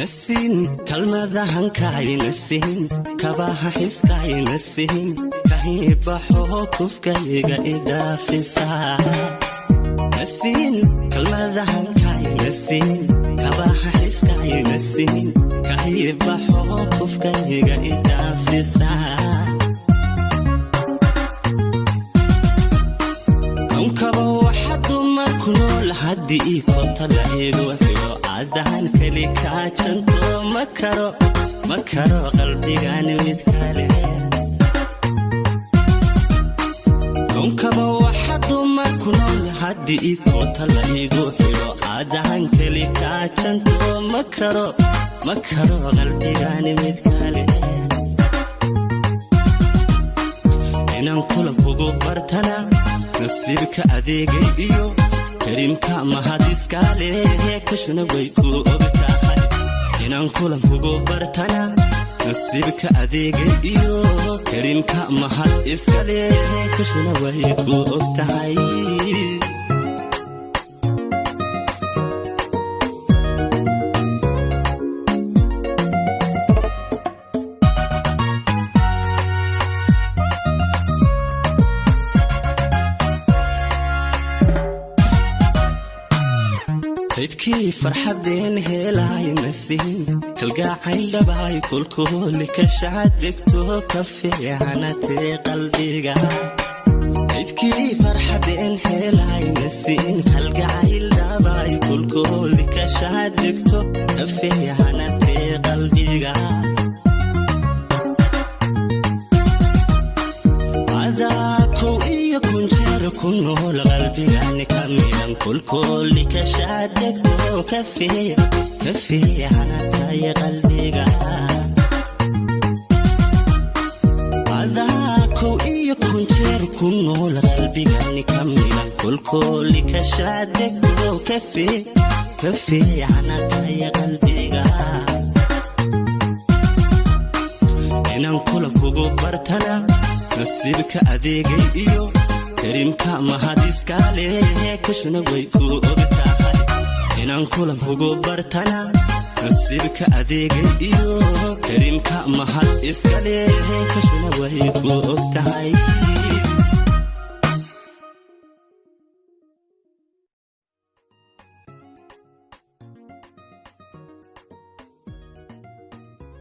Nasiin kalmadahankayna siin, kabaha xiskayna siin, kahiibaxoo kufkayga idhaafisa. Nasiin kalmadahankayna siin, kabaha xiskayna siin, kahiibaxoo kufkayga idhaafisa. Kawnkaba waxa dumar ku nool haddii koota la igu xiro, cadaan keli kaajanto ma karo, ma karo qalbigan mid kale. Kawnkaba waxa dumar ku nool haddii koota la igu xiro, cadaan keli kaajanto ma karo, ma karo qalbigan mid kale. Inaan kulan kugu bartana nasiibka adeegay iyo kariimka mahadiskaale, kashuna way ku og tahay. Inaan kulan kugu bartana nasiibka adeegay iyo kariimka mahad iskale, kashuna way ku og tahay. Kaydkii farxadeen helayna siin, kalgacayl dhabaay kulkuuli kashaadegto ka fiicanatee qalbiga. Kaydkii farxadeen helayna siin, kalgacayl dhabaay kulkuuli kashaadegto ka fiicanatee qalbiga. Adaakow iyo kunjeer ku nool qalbigani ka midan, kulkooli kashaadegto ka fiicanatay qalbiga. Adaakow iyo kunjeer ku nool qalbigani ka midan, kulkooli kashaadegto ka fiicanatay qalbiga. Inaan kulan kugu bartana nasiibka adeegay iyo kariimka mahadiskaale, kashuna way ku og tahay. Inaan kulan kugu bartana nasiibka adeegay iyo kariimka mahad iskale, kashuna way ku og tahay.